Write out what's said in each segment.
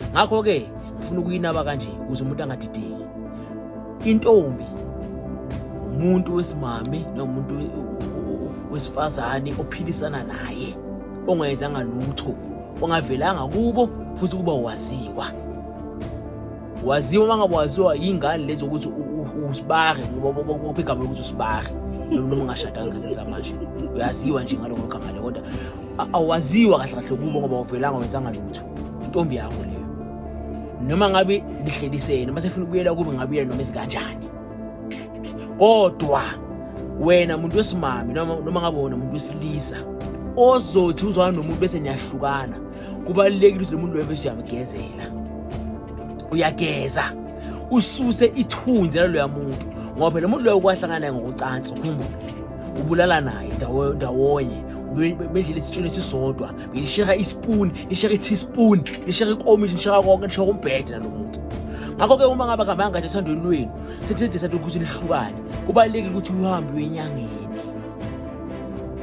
Ngakho-ke ngifuna ukuyinaba kanje ukuze umuntu angadideki. Intombi umuntu wesimame nomuntu wesifazane ophilisana naye ongayenzanga lutho, ongavelanga kubo futhi kuba waziwa. Waziwa uma ngabe waziwa yingane lezi ukuthi usibare, ngoba bopha igama lokuthi usibare noma ungashadanga esikhathini samanje uyaziwa nje ngaloko gama le, kodwa awaziwa kahle kahle kubo ngoba uvelanga wenzanga lutho. Intombi yakho leyo, noma ngabe nihlelisene, uma sefuna ukubuyela kube ngabuyela noma izikanjani, kodwa wena muntu wesimame noma ngabe wena muntu wesilisa ozothi uzwana nomuntu bese niyahlukana, kubalulekile ukuthi lo muntu loyo bese uyamgezela, uyageza ususe ithunzi laloya muntu, ngoba phela umuntu loyo kwahlangana naye ngokucansi, ukhumbule ubulala naye ndawonye, bedlela isitshelo esisodwa, nishera ispoon, nishera i-teaspoon, nishera ikomishi, nishera konke, nishera umbhede nalo muntu. Ngakho-ke uma ngabe kuhambanga kahle ethandweni lwenu, sekusedesade ukuthi nihlukane, kubalulekile ukuthi uhambe uye enyangeni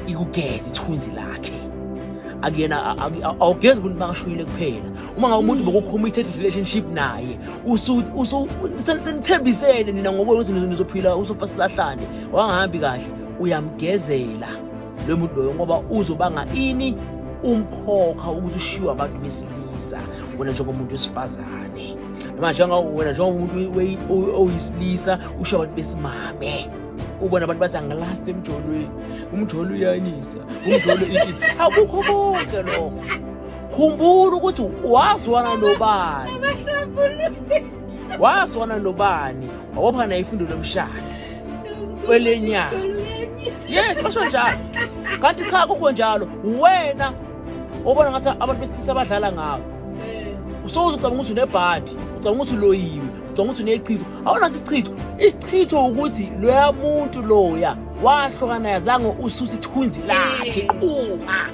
ikugeze ithunzi lakhe. Akuyena awugezi umuntu makashonile kuphela. Uma ngabe umuntu boku-committed relationship naye, senithembisene nina ngokwenu ukuthi nizophila usofa silahlane, wangahambi kahle, uyamgezela lo muntu loyo, ngoba uzobanga ini umkhokha ukuthi ushiywe abantu besilisa wena njengomuntu wesifazane, noma wena njengomuntu oyisilisa ushiye abantu besimame. Ubona abantu bathi angilast emjolweni, umjolo uyanyisa, umjolo ini, akukho konke lokho. Khumbula ukuthi wazwana nobani, wazwana nobani, wabopha naye ifundo lomshado kwelenyanga. Yes, basho njalo, kanti cha, kukho njalo. Wena obona ngathi abantu besilisa abadlala ngawe, usoze ucabanga ukuthi unebhadi, ucabanga ukuthi uloyiwe, ucabanga ukuthi unechitho. Awunaso isichitho. Isichitho ukuthi loya muntu loya wahlukana naye azange ususe ithunzi lakhe, quma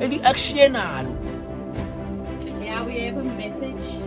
eli akushiye nalo. Yeah, we have a message.